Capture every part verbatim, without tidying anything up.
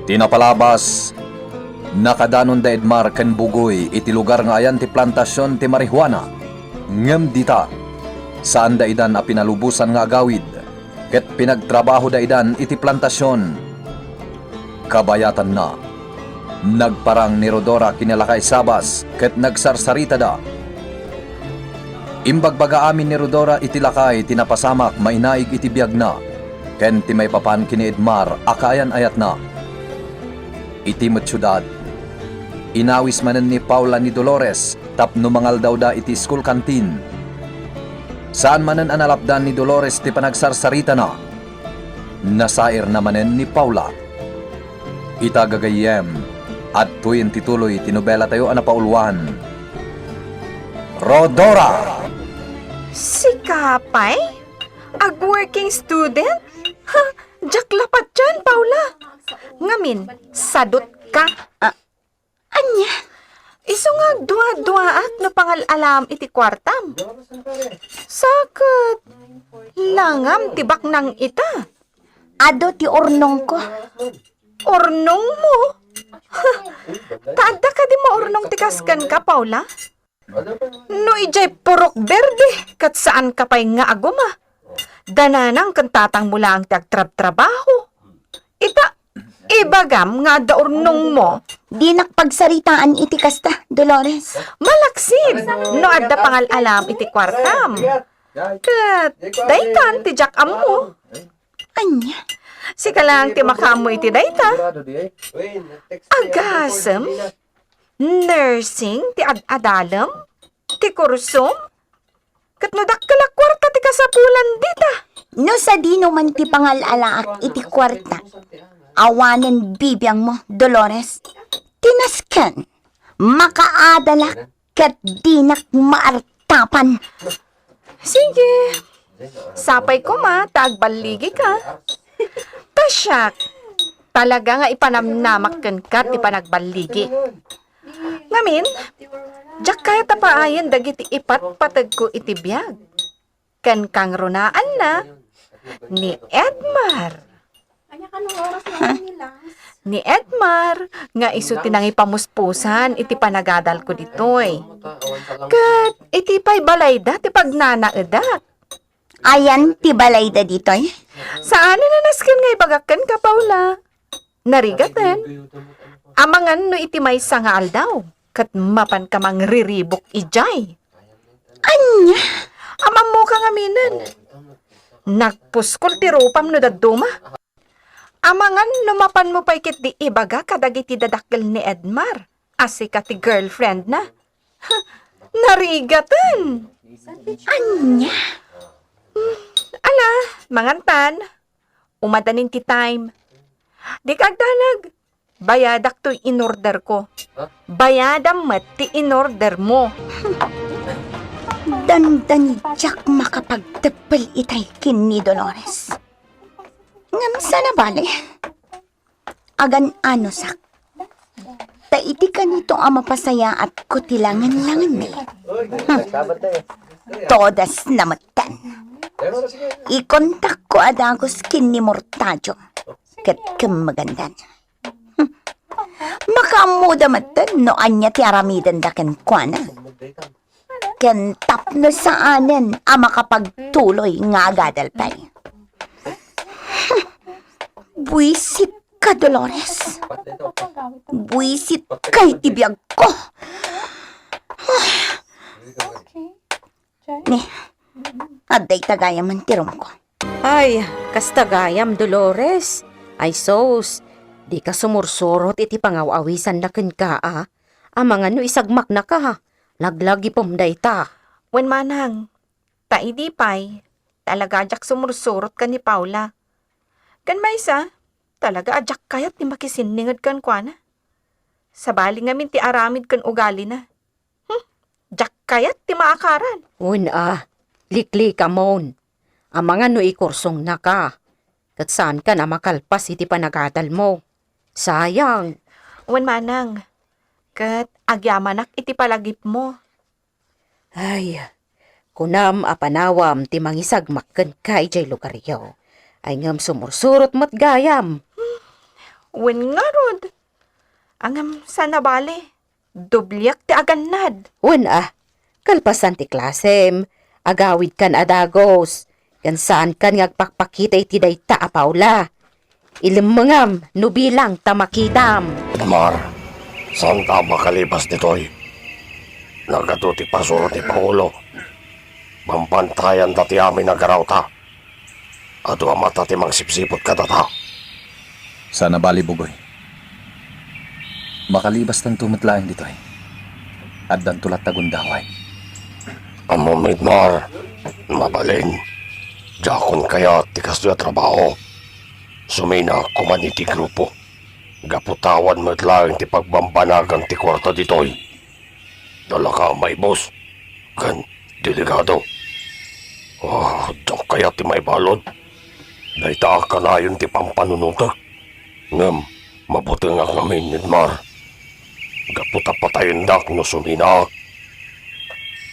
Ti napalabas, nakadanon da Edmar ken Bugoy iti lugar nga ayan ti plantasion ti marihuana. Ngem dita, saan daidan a pinalubosan nga agawid, ket pinagtrabaho daidan iti plantasion. Kabayatanna, nagparang ni Rodora ken ni Lakay Sabas ket nagsarsaritada. Imbagbaga amin ni Rodora iti lakay ti napasamak mainaig iti biagna, ken ti maipapan ken ni Edmar a kaayan-ayatna. Iti met siudad, inawis manen ni Paula ni Dolores tapno mangaldawda iti school canteen. Saan manen a nalapdan ni Dolores ti panagsarsaritana. Nasairna manen ni Paula. Ita gagayyem, adtoyen ti tuloy ti nobelatayo a napauluan. Rodora! Sika pay? Ag-working student? Ha, diak la patien, Paula. Ngamin, sadut ka. Ah, ania? Isu nga agdua-duaak no pangal-alam iti kuartam. Sa ket, langam ti baknang ita. Adu ti urnongko. Urnongmo? Ta adda kadi maurnong ti kas kenka, Paula? No idiay Purok Berde, ket saanka pay nga aguma. Dananang ken tatangmo laeng ti agtrabtrabaho. Ita, ibagam nga adda urnongmo. Dinak pagsaritaan iti kasta, Dolores. Malaksid, no adda pangal-alam iti kuartam. Ket, daytan ti diak ammo. Ania? Sika laeng ti makaammo iti dayta. Agasem? Nursing ti ad-adalem? Ti kursom? Ket no dakkel a kuarta ti kasapulan dita? No sadino man ti pangal-alaak iti kuarta, awanen bibiangmo, Dolores. Ti nasken, makaadalak ket dinak maartapan. Sige. Sapay koma ta agballigika. Ta siak, talaga nga ipanamnamak kenka ti panagballigi. Ngamin, diak kayat a paayen dagiti ipatpategko iti biag. Ken kangrunaanna ni Edmar. Ania kano oras na ni Lance? Ni Edmar, nga isu ti nangipamuspusan iti panagadalko ditoy. Ket iti pay balayda ti pagnanaedak. Ayan ti balayda ditoy? Saan a nasken nga ibagak kenka, Paula. Narigaten. Amangan no iti maysa nga aldaw, ket mapanka mangriribuk idiay. Ania? Ammoka ngaminen. Nagpuskol ti rupam no dadduma. Amangan no mapanmo pay ketdi ibaga kadagiti dadakkel ni Edmar a sika ti girlfriend na. Narigaten. Ania? Ala, mangantan. Umadanin ti time. Dika agdanag. Bayadak toy inorder ko. Bayadam met ti inorder mo. Dandani diak makapagteppel itay ken ni Dolores. Ngem saan a bale? Agan-anusak. Ta iti kanito a mapasayaatko ti langen-langenmi. Hmm. Todas na metten. Ikontakko a dagus ken ni Mortadio ket ken Magandan. Hmm. Makaammoda metten no ania ti aramidenda kenkuana. Ken tapno saanen a makapagtuloy nga agadal pay. Buisit ka, Dolores. Buisit ka iti biagko. Ni, adda ita gayam ti rumko. Ay, kasta gayam, Dolores. Ay sus, dika sumursurot iti pangaw-awisanna kenka, a. Amangan no isagmaknaka, laglagipem dayta. Wen manang, ta idi pay, talaga a diak sumursurot ken ni Paula. Ken maysa, talaga a diak kayat ti makisinninged kenkuana. Sabali ngamin ti aramid ken ugalina. Hmm, diak kayat ti maakaran. Wen a, liklikamon. Amangan no ikursongnaka, ket saankan a makalpas iti panagadalmo. Sayang. Wen manang, ket agyamanak iti palagipmo. Ay, kunam a panawam ti mangisagmak kenka idiay lugaryo. Ay ngem sumursurot met gayam. Wen ngarud. Ngem saan a bale, dobliak ti agannad. Wen a, kalpasan ti klasem, agawidkan a dagus, ken saankan nga agpakpakita iti dayta a Paula. Ilemmengam no bilang ta makitam. Edmar, saanta a makalibas ditoy. Nagadu ti pasuro ti pangulo. Bambantayan ta ti amin a garawta. Adu a mata ti mangsipsiput kadata. Saan a bale, Bugoy. Makalibastanto met laeng ditoy. Addanto latta gundaway. Ammom, Edmar, mabalin. Diakon kayat ti kastoy a trabaho. Suminaak koman iti grupo. Gapu ta awan met laeng ti pagbambanagan ti kuarta ditoy. Talaga a maibus ken delikado. Oh, diak kayat ti maibalud. Dayta a kanayon ti pampanunotek. Ngem, mabutengak ngamin, Edmar. Gapu ta patayendak no suminaak.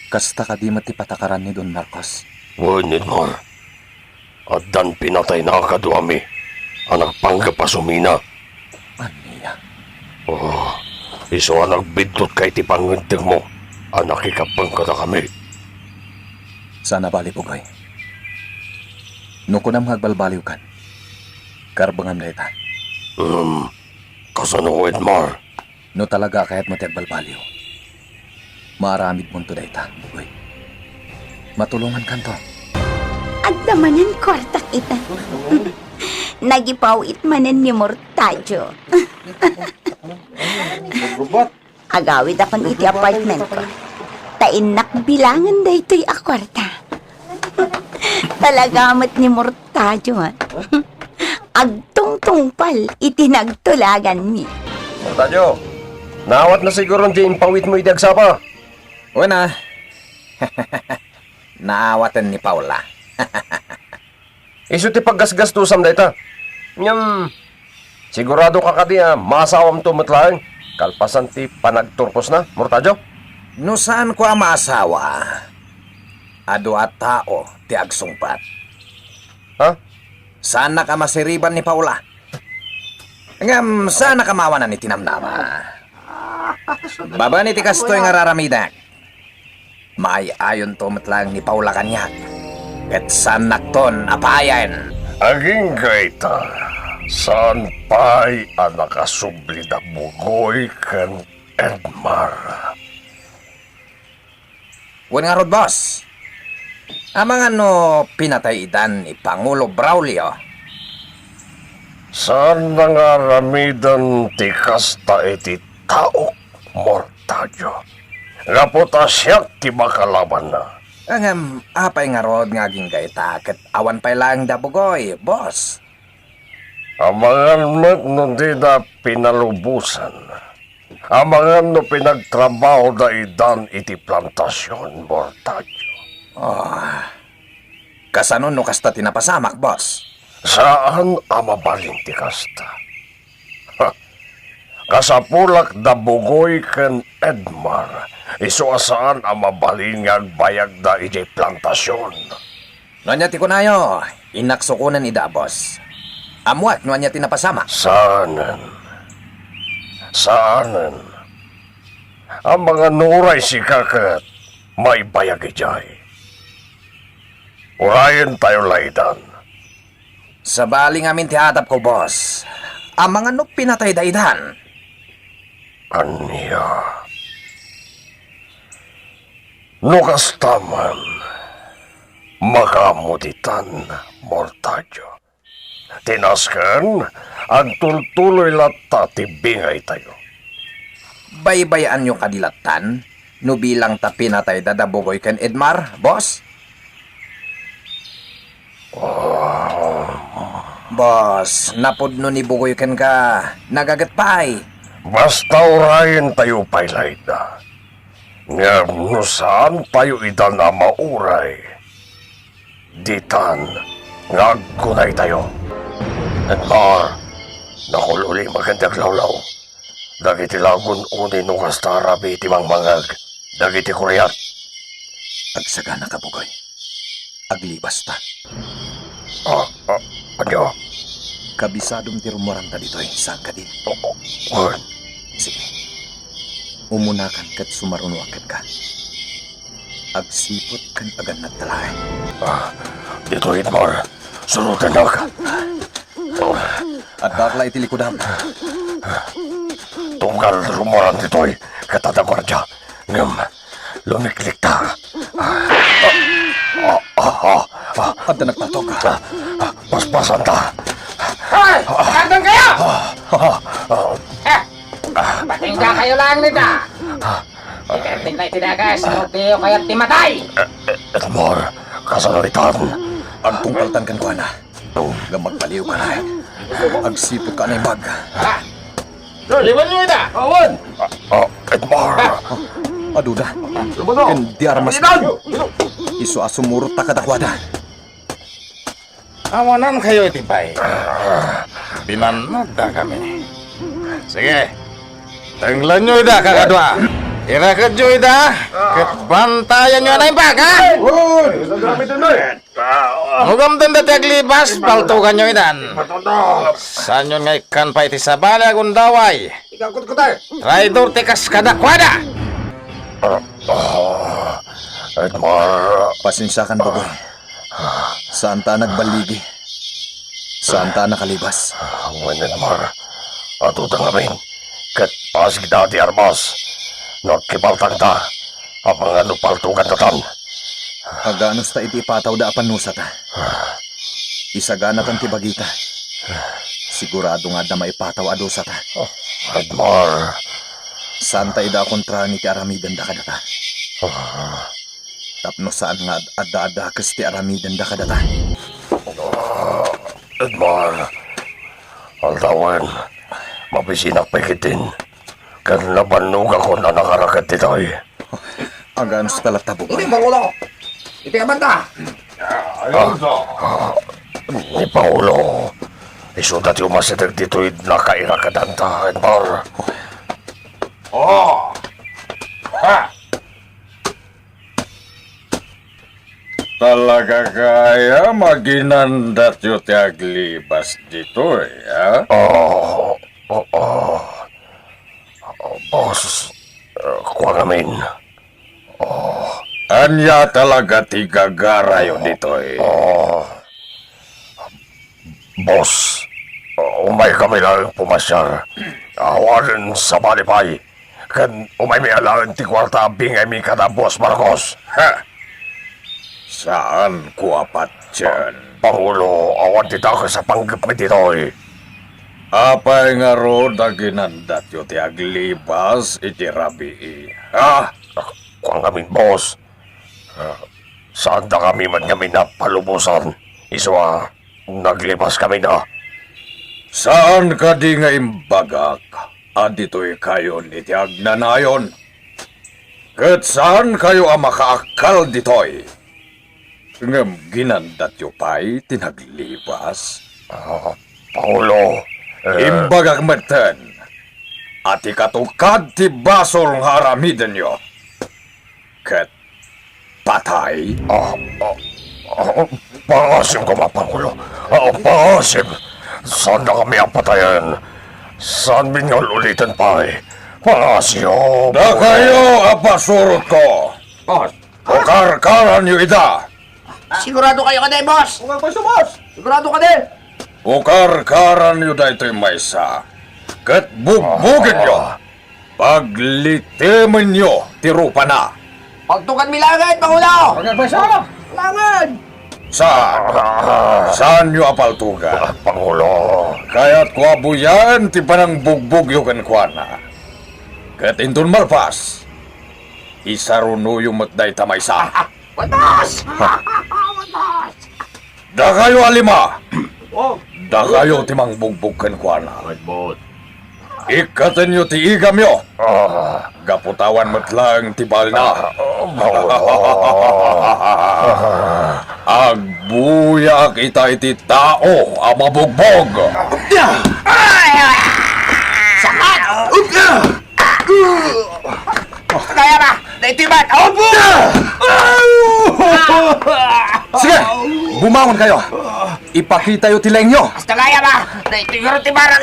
Kasta kadi met ti patakaran ni Don Marcos? Wen, Edmar. Addan pinatayna a kaduami a nagpanggep a sumina. Ania? Oh, isu a nagbiddut ka iti pangngeddengmo a nakikappeng kadakami. Saan a bale, Bugoy. No kunam nga agbalbaliwkan, karbengam dayta. Hmm, kasano, Edmar? No talaga a kayatmo ti agbalbaliw, maaramidmonto dayta, Bugoy. Matulongankanto. Adda manen kuartak ita. Nagipaw-it manen ni Mortadio. Agawidakon iti apartmentko. Ta innak bilangen daytoy a kuarta. Talaga met ni Mortadio, ha? Agtungtungpal iti nagtulaganmi. Mortadio, naawatna siguron ti impawitmo iti agsapa. Wen a. Naawaten ni Paula. Isu ti paggasgastusam dayta. Ngem, siguradoka kadi a maasawamto met laeng kalpasan ti panagturposna, Mortadio? No saanko a maasawa, adu a tao ti agsungbat. Ha? Saannak a masiriban ni Paula. Ngem saannak a maawanan iti namnama. Babaen iti kastoy nga ar-aramidek, maay-ayonto met laeng ni Paula kaniak, ket saannakton a paayen. Agingga ita, saan pay a nakasubli da Bugoy ken Edmar. Wen ngarud, boss. Amangan no pinatay idan ni Pangulo Braulio? Saanna nga aramiden ti kasta iti taok, Mortadio. Gapu ta siak ti makalabanna. Ngem apay ngarud nga agingga ita ket awan pay laeng da Bugoy, boss? Amangan met no dida pinalubosan. Amangan no pinagtrabahoda idan iti plantasion, Mortadio. Oh, kasano no kasta ti napasamak, boss? Saan a mabalin ti kasta. Ha, kasapulak da Bugoy ken Edmar, isu a saan a mabalin nga agbayagda idiay plantasion. No ania ti kunayo, innak sukonen ida, boss. Ammoak no ania ti napasamak. Saanen. Saanen. Amangan no uray sika ket maibayag idiay. Urayentayo la idan. Sabali ngamin ti atapko, boss. Amangan no pinatayda idan. Ania? No kasta man, makaammo ditan, Mortadio. Ti nasken, agtultuloy latta ti bingaytayo. Baybay-anyo kadi lattan no bilang ta pinatayda da Bugoy ken Edmar, boss? Ah. Boss, napudno ni Bugoy kenka, nagaget pay. Basta urayentayo pay la ida. Ngem no saantayo idan a mauray, ditan nga agkunaytayo. Edmar, nakul-uli magen ti aglawlaw. Dagiti lagun uni no kasta a rabii ti mangmangag dagiti kuriat. Agsagana ka, Bugoy. Aglibasta. Ah, ah, ania? Kabisadom ti rummuaranta ditoy, saan kadi? Oo, oo. Sige. Umunakan ket sumarunoak kenka. Agsiput ken agannadta laeng. Ah, ditoy, Edmar. Surotennak. Addaak la iti likudam. Tunggal rummuaran ditoy, ket adda guardia. Ngem, lumiklikta. Ah, ah, ah, ah. Adda nagtatog. Ah, ah, paspasanta. Hoy! Pagardeng kayo! Ah, ah, ah. Eh, matingga kayo lang nita. Ikartik na iti dagas, no diyo kayat ti matay. Eh, eh, Edmar, kasano itan? Agtungpaltan kenkuana. Ngem magbaliwka laeng. Agsiput ka a naimbag. Ah! Liwanyo ida! Awan! Ah, ah, Edmar! Aduda. Ken di armas. Isu a sumurotta kadakuada. Awanan kayo iti bay. Binannogda kami. Sige. Tenglanyo ida, kakadua. Irakedyo ida, ket bantayanyo a naimbag, ha? Uy! Gamit ito, eh. Ngem denda ti aglibas, paltuganyo idan. Saanyon nga ikkan pay ti sabali a gundaway. Traidor ti kas kadakuada. Ah, ah, Edmar. Pasensiakan, baboy. Saanta a nagballigi. Saanta a nakalibas. Wen, Edmar. Aduda ngamin. Ket asigda ti armas. No agkibaltangta, amangan no paltogandatan. Aganusta iti ipatawda a panusata. Isaganatan ti bagita. Sigurado nga adda maipataw a dusata. Ah, Edmar. Saanta ida a kontraen iti aramidenda kadata. Ah. Tapno saan nga ad-, adda a dakes ti aramidenda kadata. Ah, Edmar. Aldawen, mabisinak pay ketdin. Ken nabannogakon a nakaraket ditoy. Aganusta latta, baboy? Iti, Pangulo! Iti amanda! Ah, ah, ni Pangulo, isuda ti umasideg ditoy nakairakedanta, Edmar. Oh! Ha! Talaga kaya maginandatyo ti aglibas ditoy, ha? Oh, oh, oh. Boss, uh, kua ngamin. Oh. Ania talaga ti gagarayo ditoy? Oh. Boss, uh, umay kami laeng pumasiar. Awanen sabali pay. Ken umaymi alaen ti kuarta a bingaymi kada Boss Marcos. Ha! Saanko a patien. Pangulo, awan ti dakes a panggepmi ditoy. Apay ngarud a ginandatyo ti aglibas iti rabii, ha? Kua ngamin, boss. Ah, saandakami met ngamin a palubosan. Isu a, naglibas kami na. Saan kadi nga imbagak a ditoy kayon iti agnanayon? Ket saan kayo a makaakkal ditoy? Ngem ginandatyo pay ti naglibas? Ah, Pangulo, eh, imbagak metten a ti katungkad ti basol nga aramidenyo ket patay? Ah, ah, ah, pangasim koma, Pangulo. Ah, pangasim. Saandakami a patayen. Saanmin nga ul-uliten pay. Pangasim. Dakayo a pasurotko. Ah. Ukarkaranyo ida. Sigurado kayo kadi, boss? Ukarkaranyo, boss. Sigurado kadi? Ukarkaranyo daytoy maysa. Ket bugbugenyo. Ah. Paglitemenyo ti rupana. Pagtuganmi laeng, Pangulo! Pagkagpaysa! Langen! Saan? Saanyo a paltugan? Ah, Pangulo. Kayatko a buyaen ti panangbugbugyo kenkuana. Ket inton malpas, isarunoyo met dayta maysa. Watas! Watas! Dakayo a lima! Oh. Dakayo ti mangbugbog kenkuana. Right, boss. Ikkatenyo ti igamyo. Ah. Gapu ta awan met laeng ti balna. Ah, oh, oh, oh. Agbuyaak ita iti tao a mabugbog. Sakit! Kaya ba? Daytoy ba? Opo! Sige, bumangon kayo. Ipakitayo ti laingyo. Hasta gayam a! Daytoy ngarud ti barang!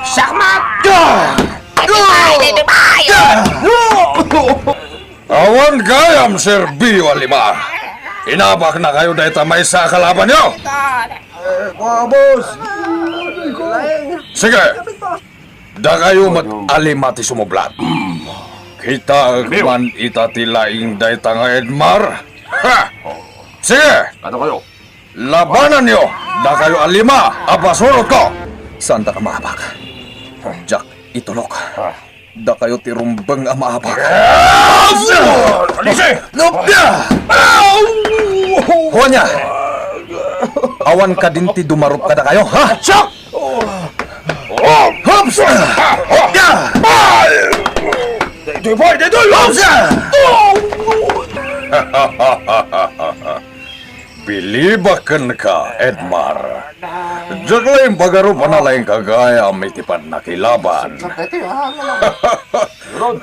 Sakmat! Daytoy pay! Daytoy pay! Awan gayam serbio a lima. Inabaknakayo dayta maysa a kalabanyo. Eh, boss. Sige. Dakayo met a lima ti sumublat. Kitaek man ita ti laing dayta nga Edmar. Ha! Sige! Ano kayo? Labananyo! Dakayo a lima a pasurotko! Saantak a maabak? Diak itulok. Dakayo ti rumbeng a maabak. Alisi! Juania! Awan kadin ti dumarup kadakayo, ha? Hops! Daytoy, boy! Daytoy! Hops! Bilibak kenka, Edmar. Diak la impagarup a nalaingka gayam iti pannakilaban.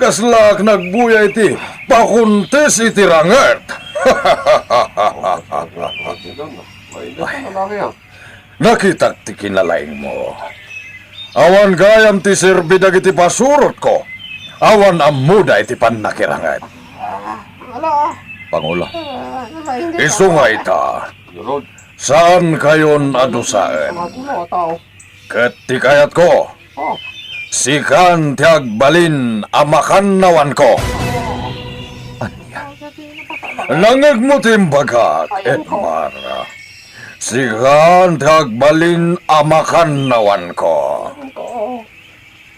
Kaslaak nagbuya iti pakuntis iti ranget. Nakitak ti kinalaingmo. Awan gayam ti serbi dagiti pasurotko. Awan ammoda iti pannakiranget. Pangulo, isu nga ita, saankayon a dusaen. Ket ti kayatko, sikan ti agbalin a makannawanko. Ania? Nangngegmo ti imbagak, Edmar. Sikan ti agbalin a makannawanko.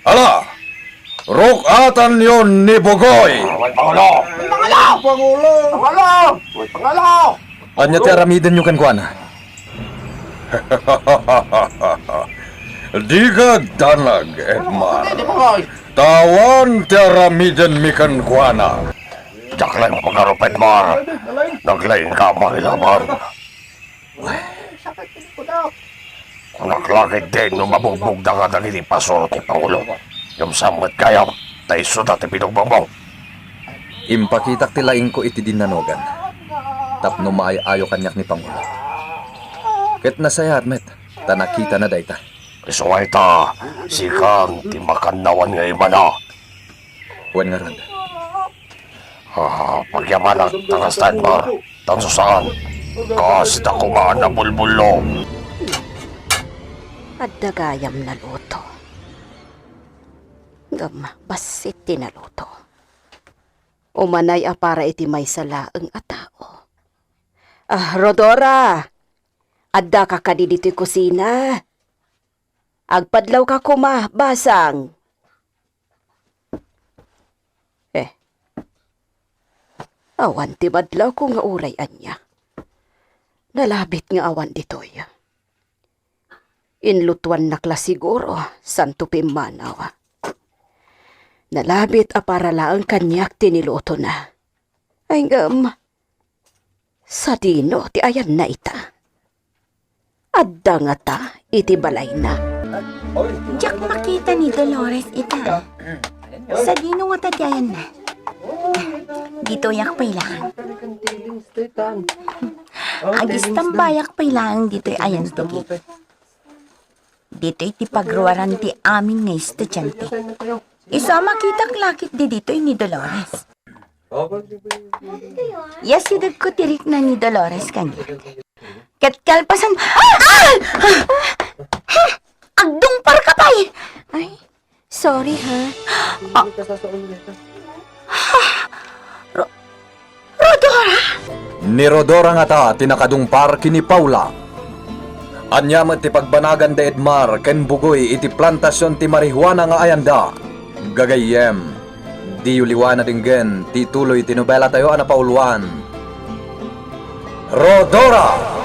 Ala, ruk-atanyo ni Bugoy. Awan, Pangulo! Pangulo! Pangulo! Pangulo! Ania ti aramidenyo kenkuana? Dika agdanag, Edmar. Ta awan ti aramidenmi kenkuana. Diak la impagarup, Edmar. Naglaingka a mangilaban. Kunak la ketdi no mabugbogda nga dagiti pasurot ti Pangulo. Ngem saan met gayam, ta isuda ti binugbogmo. Impakitak ti laingko iti dinnanogan tapno maay-ayo kaniak ni Pangulo. Ket nasayaat met ta nakitana dayta. Isu nga ita, sikan ti makannawan nga imana. Wen ngarud. Ah, pagyamanak ta kasta, Edmar. Tan no saan, kasita koma a nabulbullo. Adda gayam naluto. Ngem bassit ti naluto. Umanay a para iti maysa laeng a tao. Ah, Rodora! Addaka kadi ditoy kusina? Agpadlawka koma, basang. Eh. Awan ti madlawko nga uray ania. Nalabit nga awan ditoy. Inlutuannak la siguro, santo pimmanaw. Nalabit a para laeng kaniak ti nilutona. Ay, ngem, sadino ti ayanna ita? Adda ngata iti balayna? Diak makita ni Dolores ita. Sadino ngata ti ayanna? Ditoyak pay laeng. Agistambayak pay laeng ditoy ayan ti gate. Ditoy ti pagruaran ti amin nga estudiante. Isu a makitak la ketdi ditoy ni Dolores. Iyasidegko ti rikna ni Dolores kaniak. Ket kalpasan, ah! Ah! Agdungparka pay! Ay, sorry, ha? Ah. Ro-, Rodora? Ni Rodora ngata ti nakadungpar ken ni Paula. Ania met ti pagbanagan da Edmar ken Bugoy iti plantasion ti marihuana nga ayanda? Gagayyem, diyo liwa nadenggen ti ituloy ti nobelatayo a napauluan, Rodora!